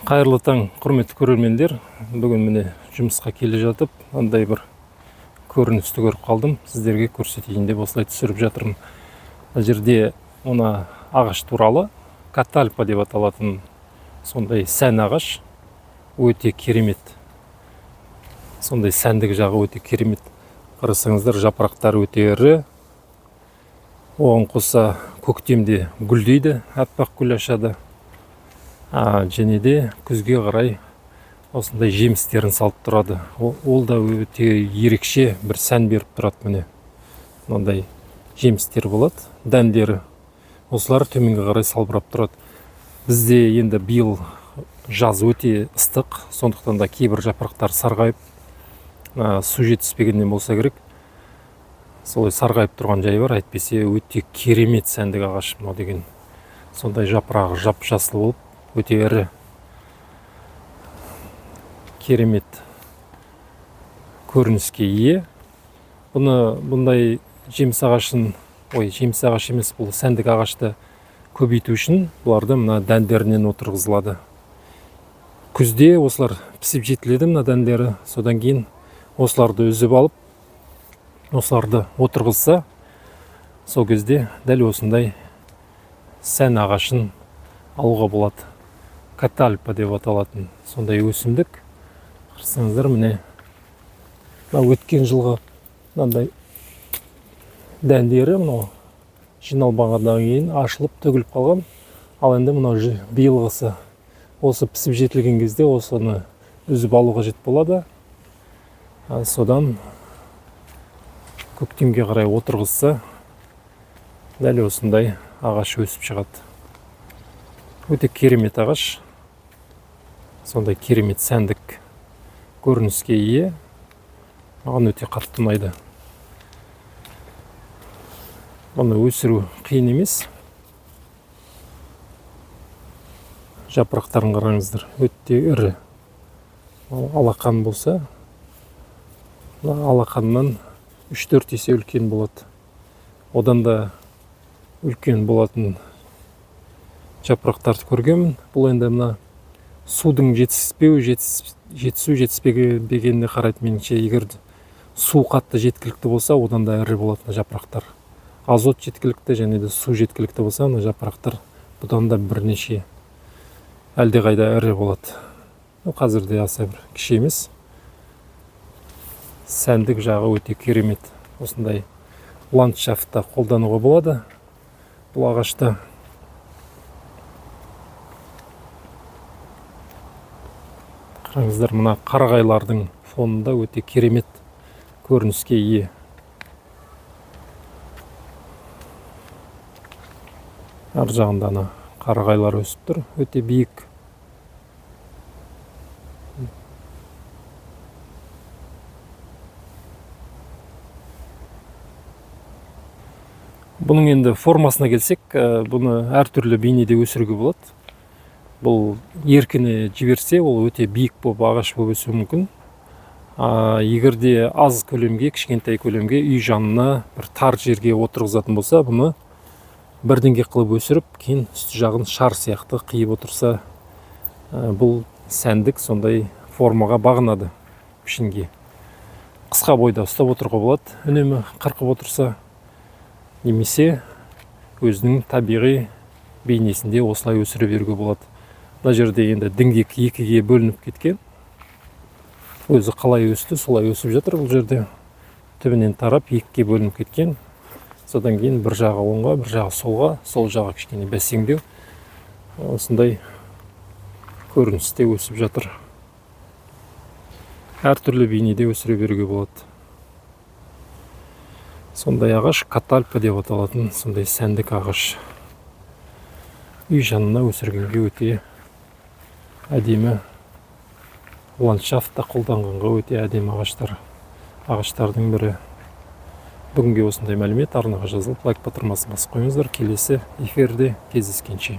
Қайырлы таң, құрметті көрермендер. Бүгін міне жұмысқа келе жатып, андай бір көріністі көріп қалдым. Сіздерге көрсетейін деп осылай түсіріп жатырмын. Мына жерде мына ағаш туралы, катальпа деп аталатын сондай сән ағаш, өте керемет. Сондай сәндік жағы өте керемет. Қарасаңыздар, жапырақтары өте ірі. Оған қоса көктемде гүлдейді, аппақ гүл ашады. Және де күзге қарай осындай жемістерін салып тұрады. Ол да өте ерекше бір сән беріп тұрады міне. Мынандай жемістер болады, дәндері. Осылар төменге қарай салбырап тұрады. Бізде енді биыл жаз өте ыстық, сондықтан да кейбір жапырақтар сарғайып, су жетіспегеннен болса керек, солай сарғайып тұрған жайы бар. Әйтпесе өте керемет сәндік ағаш мынау деген. Сондай жапырағы жап-жасыл болып, өте ірі, керемет көрініске ие. Бұны бұндай жеміс ағашын, ой, жеміс ағаш емес, бұл сәндік ағашты көбейту үшін бұларды мына дәндерінен отырғызылады. Күзде осылар пісіп жетіледі мына дәндері, содан кейін осыларды үзіп алып, осыларды отырғызса, сол кезде дәл осындай сән ағашын алуға болады. Катальпа деп аталатын сондай өсімдік. Қарасаңыздар, міне мына өткен жылғы мынандай дәндері мынау жиналмағаннан кейін ашылып төгіліп қалған. Ал енді мынау биылғысы осы пісіп жетілген кезде осыны үзіп алу қажет болады. Содан көктемге қарай отырғызса, дәл осындай ағаш өсіп шығады. Өте керемет ағаш. Сондай керемет сәндік көрініске ие. Маған өте қатты ұнайды. Бұны өсіру қиын емес. Жапырақтарын қараңыздар, өте ірі. Ал алақан болса, мына алақаннан үш-төрт есе үлкен болады. Одан да үлкен болатын жапырақтарды көргенмін. Бұл енді мына судың жетіспеу, жетісу жетіспегеніне қарайды меніңше. Егер су қатты жеткілікті болса, одан да ірі болады мына жапырақтар. Азот жеткілікті және де су жеткілікті болса, мына жапырақтар бұдан да бірнеше әлдеқайда ірі болады. Қазір де аса бір кіші емес. Сәндік жағы өте керемет. Осындай ландшафтта қолдануға болады бұл ағашты. Қараңыздар, мына қарағайлардың фонында өте керемет көрініске ие. Ар жағында ана қарағайлар өсіп тұр, өте биік. Бұның енді формасына келсек, бұны әртүрлі бейнеде өсіруге болады. Бұл еркіне жіберсе, ол өте биік болып ағаш болып өсуі мүмкін. Егер де аз көлемге, кішкентай көлемге үй жанына бір тар жерге отырғызатын болса, бұны бір діңгек қылып өсіріп, кейін үсті жағын шар сияқты қиып отырса, бұл сәндік сондай формаға бағынады, пішінге. Қысқа бойда ұстап отыруға болады, үнемі қырқып отырса, немесе өзінің табиғи бейнесінде осылай өсіре беруге болады. Мына жерде енді діңгек екіге бөлініп кеткен. Өзі қалай өсті, солай өсіп жатыр бұл жерде. Түбінен тарап екіге бөлініп кеткен. Содан кейін бір жағы оңға, бір жағы солға, сол жағы кішкене бәсеңдеу. Осындай көріністе өсіп жатыр. Әртүрлі бейнеде өсіре беруге болады. Сондай ағаш катальпа деп аталатын сондай сәндік ағаш. Үй жанына өсіргенге өте әдемі, ландшафтта қолданғанға өте әдемі ағаштардың бірі. Бүгінге осындай мәлімет. Арнаға жазылып, лайк батырмасын басып қойыңыздар. Келесі эфирде кездескенше.